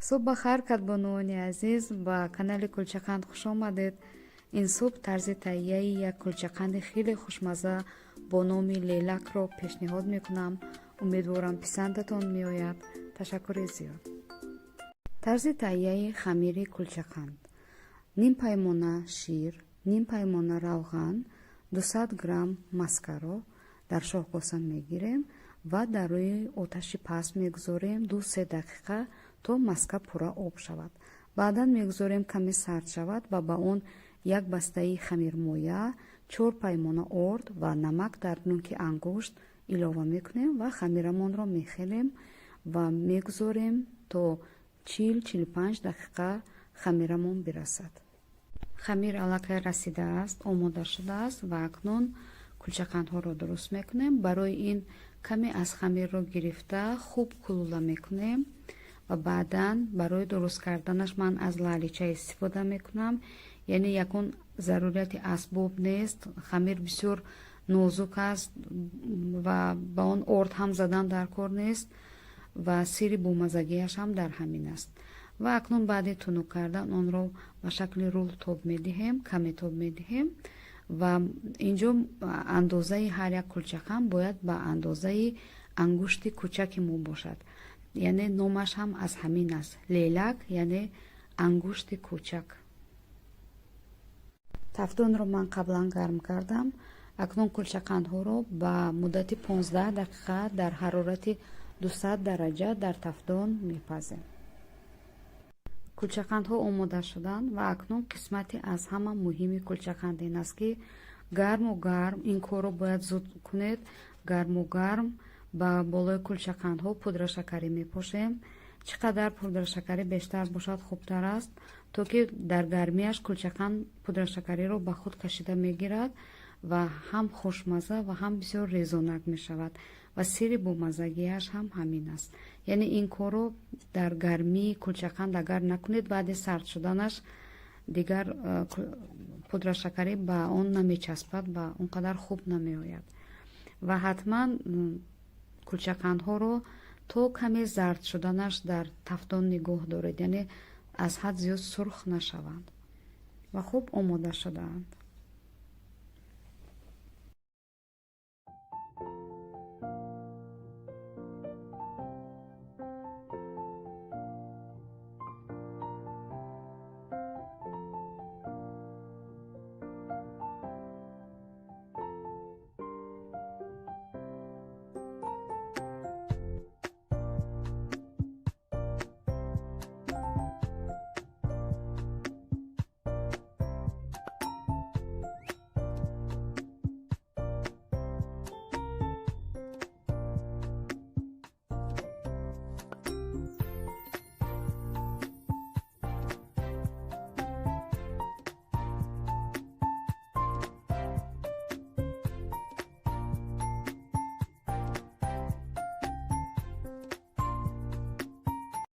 Субҳ ба хайр, кадбонуони азиз! Ба канали Кулчақанд хуш омадед. Ин субҳ тарзи таҳияи як кулчақанди хеле хушмазза бо номи лелакро пешниҳод мекунам. Умедворам, писандатон меояд. Ташаккури зиёд. Тарзи таҳияи хамири кулчақанд: ним паймона шир, ним паймона равған, 200 грамм маскаро дар шоҳкоса мегирем ва дар рӯи оташи паст мегузорем 2-3 дақиқа, то маска пурра об шавад. Баъдан мегузорем, каме сард шавад ва ба он як бастаи хамирмоя, 4 паймона орд ва намак дар нӯки ангушт илова мекунем ва хамирамонро мехелем ва мегузорем, то 40-45 дақиқа хамирамон бирасад. Хамир аллакай расидааст, омода шудааст ва акнун кулчақандҳоро дуруст мекунем. Барои ин каме аз хамирро гирифта, хуб кулула мекунем ва баъдан барои дуруст карданаш ман аз лаълича истифода мекунам, яъне ягон зарурияти асбоб нест. Хамир бисёр нозук аст ва ба он орд ҳам задан дар кор нест ва сирри бомаззагиаш ҳам дар ҳамин аст. Ва акнун баъди тунук кардан онро ба шакли рул тоб медиҳем, каме тоб медиҳем ва инҷо андозаи ҳар як кулчақанд бояд ба андозаи ангушти кӯчаки мо бошад, яъне номаш ҳам аз ҳамин аст: лелак, яъне ангушти кӯчак. Тафдонро ман қаблан гарм кардам. Акнун кулчақандҳоро ба муддати 15 дақиқа дар ҳарорати 200 дараҷа дар тафдон мепазем. Кулчақандҳо омода шуданд ва акнун қисмати аз ҳама муҳими кулчақанд ин аст, ки гарму гарм ин корро бояд зуд кунед. Гарму гарм ба болои кулчақандҳо пудрашакарӣ мепошем. Чӣ қадар пудрашакарӣ бештар бошад, хубтар аст, то ки дар гармиаш кулчақанд пудрашакариро ба худ кашида мегирад ва ҳам хушмазза ва ҳам бисёр резонак мешавад ва сирри бомаззагиаш ҳам ҳамин аст. Яъне ин корро дар гармии кулчақанд агар накунед, баъди сард шуданаш дигар пудрашакарӣ ба он намечаспад ва он қадар хуб намеояд. Ва ҳатман кулчақандҳоро то каме зард шуданаш дар тафдон нигоҳ доред, яъне аз ҳад зиёд сурх нашаванд. Ва хуб омода шудаанд.